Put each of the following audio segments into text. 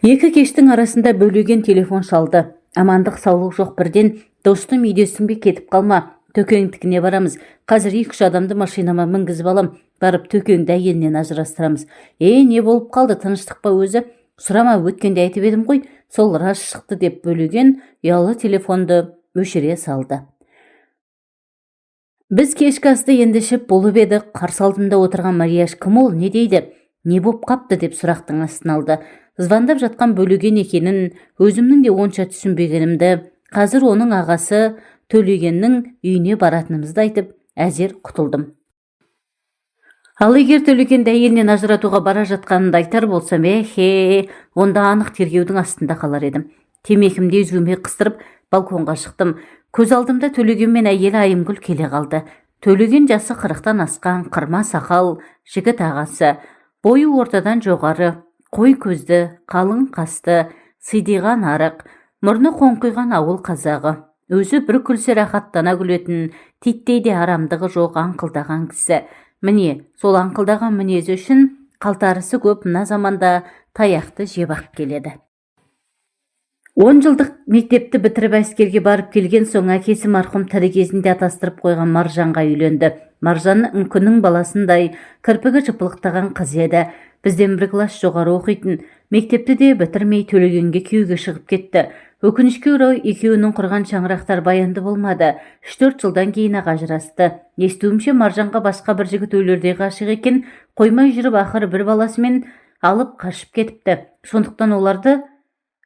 Екі кештің арасында Бөлеген телефон шалды. Амандық саулық жоқ, бірден: «Достым, үйдесің бе? Кетіп қалма, Төкеңдікіне барамыз. Қазір екі-үш адамды машинама мінгізіп алам, барып Төкеңді әйелінен ажырастырамыз». «Е, не болып қалды? Тыныштық па өзі?» «Сұрама, өткенде айтып едім ғой, сол рас шықты», – деп Бөлеген ұялы телефонды өшіре салды. Біз кешкі асты енді ішіп болып едік, қарсы алдымда отырған Марияш: «Кім ол? Не дейді? Не боп қапты?» – деп сұрақтың астына алды. Звондап жатқан Бөлеген екенін өзімнің де онша түсінбегенімді, қазір оның ағасы Төлегеннің үйіне баратынымызды айтып, әзер құтылдым. Ал егер Төлегенді әйелінен ажыратуға бара жатқанымды айтар болсам, эхе, онда анық тергеудің астында қалар едім. Темекімді езуіме қыстырып, балконға шықтым. Көз алдымда Төлеген мен әйелі Айымгүл келе қалды. Төлеген жасы 40-тан асқан, қырма сақал жігіт, ағасы. Бойы ортадан жоғары, қой көзді, қалың қасты, сидиған арық, мұрны қоңқиған ауыл қазағы. Өзі бір күлсе, рахаттана күлетін, титтей де арамдығы жоқ аңқылдаған кісі. Міне, сол аңқылдаған мінезі үшін қалтарысы көп мына заманда таяқты жеп-ақ келеді. 10 жылдық мектепті бітіріп, әскерге барып келген соң, әкесі марқұм тірі кезінде атастырып қойған Маржанға үйленді. Маржан күннің баласындай кірпігі жыпылықтаған қыз еді. Бізден бір класс жоғары оқитын. Мектепті де бітірмей, Төлегенге күйеуге шығып кетті. Өкінішке орай, екеуінің құрған шаңырақтар баянды болмады. 3-4 жылдан кейін ақ ажырасты. Естуімше, Маржанға басқа бір жігіт өлердей ғашық екен. Қоймай жүріп, ақыры бір баласымен алып қашып кетіпті. Сондықтан оларды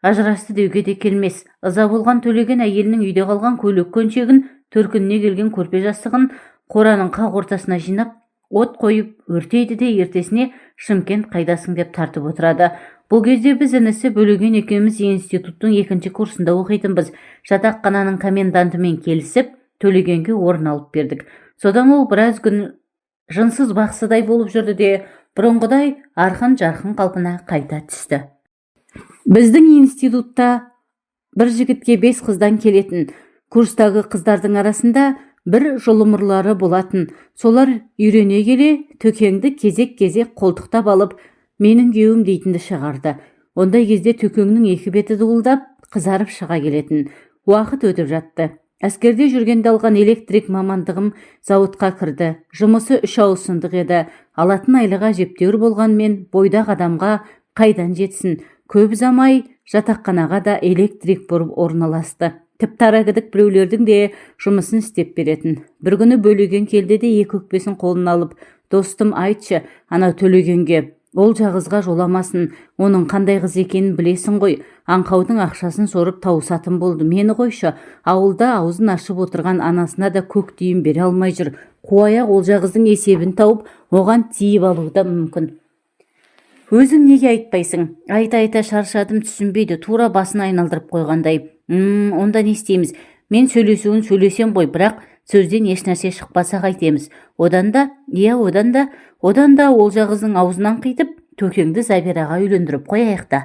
ажырасты деуге де келмес. Ыза болған Төлеген әйелінің үйде қалған көйлек көншегін, төркініне келген көрпе жастығын қораның қақ ортасына жинап, от қойып өртейді де, ертесіне «Шымкент, қайдасың?» деп тартып отырады. Бұл кезде біз інісі Бөлеген екеуміз институттың екінші курсында оқитынбыз. Жатақхананың комендантымен келісіп, Төлегенге орын алып бердік. Содан ол біраз күн жынсыз бақсыдай болып жүрді де, бұрынғыдай арқын жарқын қалпына қайта түсті. Біздің институтта бір жігітке бес қыздан келетін. Курстағы қыздардың арасында бір жұлымырлары болатын. Солар үйрене келе, Төкеңді кезек-кезек қолтықтап алып, «менің күйеуім» дейтінді шығарды. Ондай кезде Төкеңнің екі беті дуылдап қызарып шыға келетін. Уақыт өтіп жатты. Әскерде жүргенде алған электрик мамандығым зауытқа кірді. Жұмысы үш ауысымдық еді. Алатын айлығы әжептәуір болғанмен, бойдақ адамға қайдан жетсін? Көп ұзамай жатақханаға да электрик болып орналасты. Тіпті арагідік біреулердің де жұмысын істеп беретін. Бір күні Бөлеген келді де, екі өкпесін қолына алып: «Достым, айтшы ана Төлегенге, ол жағызға жоламасын. Оның қандай қыз екенін білесің ғой, аңқаудың ақшасын сорып тауысатын болды. Мені қойшы, ауылда аузын ашып отырған анасына да көк тиын бере алмай жүр. Қуаяқ ол жағыздың есебін тауып, оған тиіп алуы да мүмкін. Өзің неге айтпайсың?» «Айта айта шаршадым, түсінбейді, тура басын айналдырып қойғандай». Онда не істейміз? Мен сөйлесуін сөйлесем ғой, бірақ сөзден ешнәрсе шықпаса, қайтеміз? Одан да, иә, одан да ол жағыздың аузынан қитып, Төкеңді Забираға үйлендіріп қояйық та.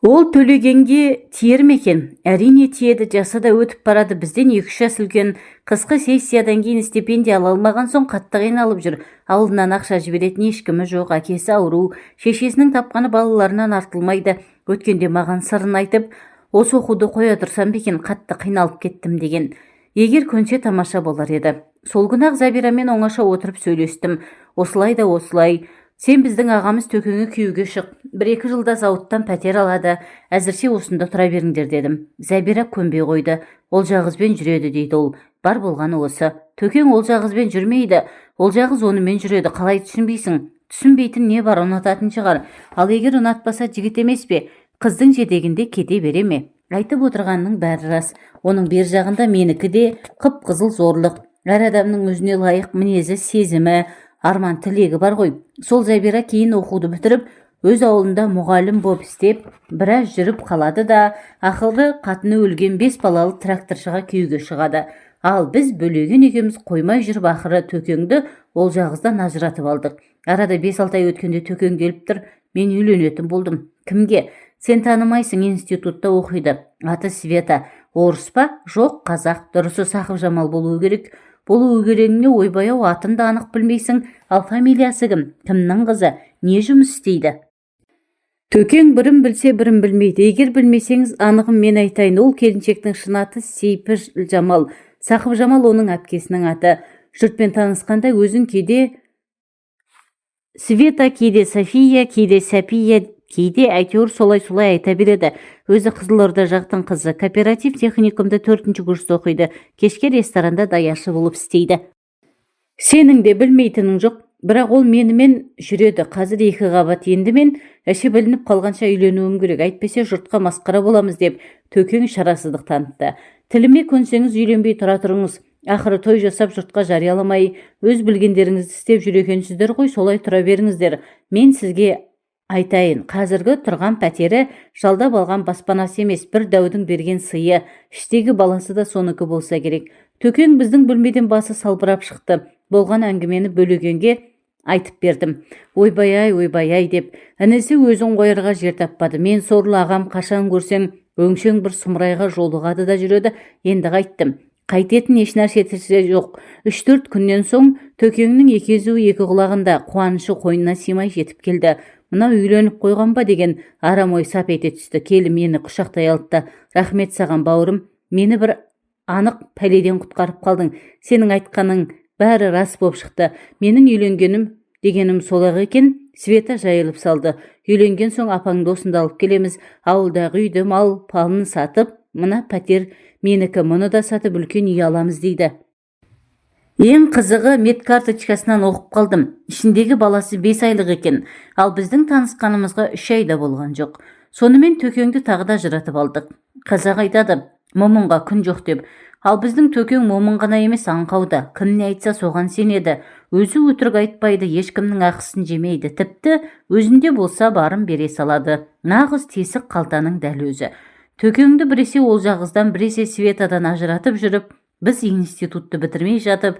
Ол Төлегенге тиер ме екен? Әрине, тиеді. Жасы да өтіп барады, бізден 2-3 жас үлкен. Қысқы сессиядан кейін стипендия ала алмаған соң, қатты қиналып жүр. Ауылынан ақша жіберетін ешкімі жоқ. Әкесі ауру, шешесінің тапқаны балаларынан артылмайды. Өткенде маған сырын айтып, осы оқуды қоя тұрсам ба екен, қатты қиналып кеттім деген. Егер көнсе, тамаша болар еді. Сол күні ақ Забирамен оңаша отырып сөйлестім. Осылай да осылай, сен біздің ағамыз Төкеңе күйеуге шық. 1-2 жылда зауыттан пәтер алады, әзірше осында тұра беріңдер дедім. Зәбира көнбей қойды. Ол жағызбен жүреді дейді ол, бар болғаны осы. Төкең ол жағызбен жүрмейді, ол жағыз онымен жүреді. Қалай түсінбейсің? Түсінбейтін не бар? Ұнататын шығар. Ал егер ұнатпаса, жігіт емес пе? Қыздың жетегінде кете бере ме? Айтып отырғанның бәрі рас. Оның бер жағында менікі де қып қызыл зорлық. Әр адамның өзіне лайық мінезі, сезімі, арман тілегі бар ғой. Сол Зәбира кейін оқуды бітіріп, өз ауылында мұғалім боп істеп, біраз жүріп қалады да, ақыры қатыны өлген бес балалы тракторшыға күйеуге шығады. Ал біз Бөлеген екеуміз қоймай жүріп, ақыры Төкеңді ол жағыздан ажыратып алдық. Арада 5-6 ай өткенде Төкең келіп тұр: «Мен үйленетін болдым». «Кімге?» «Сен танымайсың, институтта оқиды, аты Света». «Орыс па?» «Жоқ, қазақ. Дұрысы, Сақыпжамал болуы керек». «Болуы керегіңе, ойбай ау, атын да анық білмейсің. Ал фамилиясы кім? Кімнің қызы? Не жұмыс істейді?» Төкең бірін білсе, бірін білмейді. Егер білмесеңіз, анығын мен айтайын. Ол келіншектің шын аты Сейпіжамал. Сақыпжамал оның әпкесінің аты. Жұртпен танысқанда өзін кейде Света, кейде София, кейде Сәпия, кейде әйтеуір солай-солай айта береді. Өзі Қызылорда жақтың қызы. Кооператив техникумда төртінші курста оқиды. Кешке ресторанда даяшы болып істейді. Сенің де білмейтінің жоқ. Бірақ ол менімен жүреді. Қазір екі қабат. Енді мен іші білініп қалғанша үйленуім керек. Әйтпесе жұртқа масқара боламыз деп Төкең шарасыздық танытты. Тіліме көнсеңіз, үйленбей тұра тұрыңыз. Ақыры той жасап жұртқа жарияламай, өз білгендеріңізді істеп жүр екенсіздер ғой, солай тұра беріңіздер. Мен сізге айтайын, қазіргі тұрған пәтері жалдап алған баспанасы емес, бір дәудің берген сыйы. Іштегі баласы да соныкі болса керек. Төкең біздің бөлмеден басы салбырап шықты. Болған әңгімені Бөлегенге айтып бердім. Ойбай-ай, ойбай-ай деп інісі өзін қоярға жер таппады. Мен сорлы ағам қашан көрсең өңшең бір сұмырайға жолығады да жүреді. Енді қайттым. Қайтетін ешнәрсесі жоқ. 3-4 күннен соң Төкеңнің екі езуі екі құлағында, қуанышы қойнына сыймай жетіп келді. Мынау үйленіп қойған ба деген арам ой сап ете түсті. Келі мені құшақтай алды да, рахмет саған, бауырым, мені бір анық пәледен құтқарып қалдың. Сенің айтқаның бәрі рас боп шықты. Менің үйленгенім дегенім сол-ақ екен. Света жайылып салды. Үйленген соң апаңды осында алып келеміз. Ауылдағы үйді, мал палын сатып, мына пәтер менікі, мұны да сатып үлкен үй аламыз дейді. Ең қызығы, медкарточкасынан оқып қалдым. Ішіндегі баласы 5 айлық екен. Ал біздің танысқанымызға 3 ай да болған жоқ. Сонымен Төкеңді тағы да ажыратып алдық. Қазақ айтады, момынға күн жоқ деп. Ал біздің Төкең момын ғана емес, аңқау да. Кім не айтса соған сенеді. Өзі өтірік айтпайды, ешкімнің ақысын жемейді. Тіпті өзінде болса барын бере салады. Нағыз тесік қалтаның дәл өзі. Төкеңді біресе Олжағыздан, біресе Светадан ажыратып жүріп, біз институтты бітірмей жатып,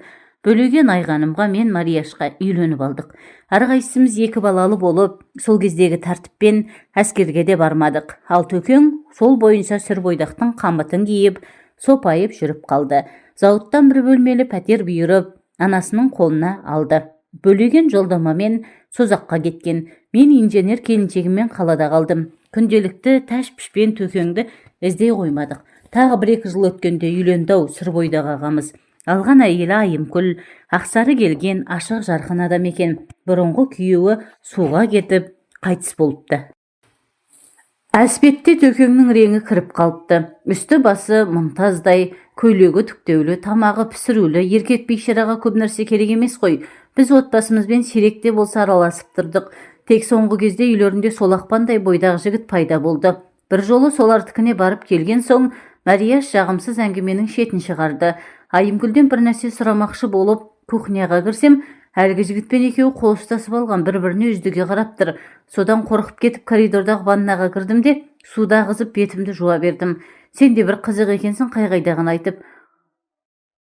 Бөлеген Айғанымға мен Марияшқа үйленіп алдық. Әрқайсымыз 2 балалы болып, сол кездегі тәртіппен әскерге де бармадық. Ал Төкең сол бойынша сүрбойдақтың қамытын киіп, сопайып жүріп қалды. Зауыттан бір бөлмелі пәтер бұйырып, анасының қолына алды. Бөлеген жолдамамен Созаққа кеткен. Мен инженер келіншегіммен қалада қалдым. Күнделікті тәш-пішпен Төкеңді іздей қоймадық. Тағы 1-2 жыл өткенде үйленді-ау сүрбойдақ ағамыз. Алған әйелі Айымкүл, ақсары келген, ашық жарқын адам екен. Бұрынғы күйеуі суға кетіп қайтыс болыпты. Әспетте Төкеңнің реңі кіріп қалыпты. Үсті басы мұнтаздай, көйлегі түктеулі, тамағы пісірулі, еркек бейшараға көп нәрсе керек емес қой. Біз отбасымызбен сирек те болса араласып тұрдық. Тек соңғы кезде үйлерінде сол ақпандай бойдақ жігіт пайда болды. Бір жолы солардікіне барып келген соң Марияш жағымсыз әңгіменің шетін шығарды. Айымкүлден бір нәрсе сұрамақшы болып кухняға кірсем, әлгі жігітпен екеуі қол ұстасып алған, бір-біріне үздіге қарап тұр. Содан қорқып кетіп коридордағы ваннаға кірдім де, суды ағызып бетімді жуа бердім. Сен де бір қызық екенсің, қай-қайдағыны айтып.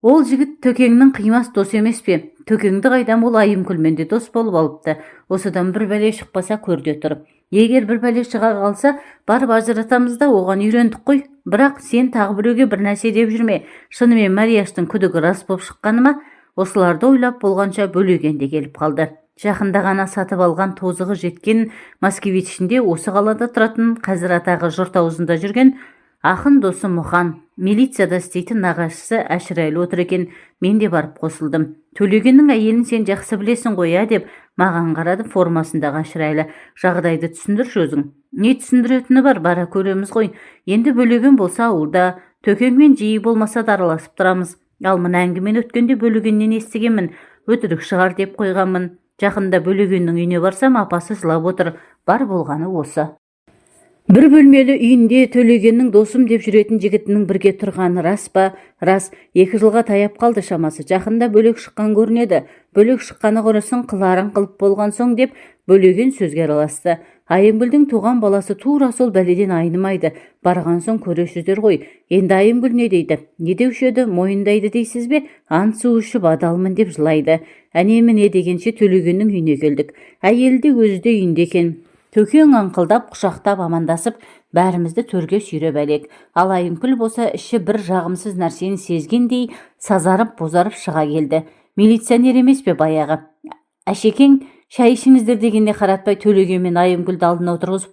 Ол жігіт Төкеңнің қимас досы емес пе? Төкеңді қайдам, ол Айымкүлмен де дос болып алыпты. Осыдан бір бәле шықпаса көрде тұр. Егер бір бәле шыға қалса, барып ажыратамыз да, оған үйрендік қой. Бірақ сен тағы біреуге бір нәрсе деп жүрме. Шынымен Марияштың күдігі рас болып шыққаны ма? Осыларды ойлап болғанша Бөлеген де келіп қалды. Жақында ғана сатып алған тозығы жеткен москвичінде осы қалада тұратын, қазір атағы жұрт аузында жүрген ақын досы Мұхан, милицияда істейтін нағашысы Әшірәлі отыр екен. Мен де барып қосылдым. Төлегеннің әйелін сен жақсы білесің ғой, ә деп маған қарады формасындағы Әшірәлі. Жағдайды түсіндірші өзің. Не түсіндіретіні бар, бара көреміз ғой. Енді Бөлеген болса ауылда, Төкеңмен жиі болмаса да араласып тұрамыз. Ал мына әңгімені өткенде Бөлегеннен естігенмін, өтірік шығар деп қойғанмын. Жақында Бөлегеннің үйіне барсам, апасы жылап отыр. Бар болғаны осы. Бір бөлмелі үйінде Төлегеннің досым деп жүретін жігітінің бірге тұрғаны рас па? Рас, 2 жылға таяп қалды шамасы. Жақында бөлек шыққан көрінеді. Бөлек шыққаны құрысын, қыларын қылып болған соң деп Бөлеген сөзге араласты. Айымгүлдің туған баласы тура сол бәледен айнымайды. Барған соң көресіздер ғой. Енді Айымгүл не дейді? Не деуші еді? Мойындайды дейсіз бе? Ант су ішіп адалмын деп жылайды. Әне-міне дегенше Төлегеннің үйіне келдік. Әйелі де өзі де үйінде екен. Төкең аңқылдап, құшақтап амандасып, бәрімізді төрге сүйреп әлек. Ал Айымкүл болса іші бір жағымсыз нәрсені сезгендей сазарып, бозарып шыға келді. Милиционер емес пе баяғы? Әшекең шай ішіңіздер дегенде қаратпай Төлеген мен Айымкүлді алдына отырғызып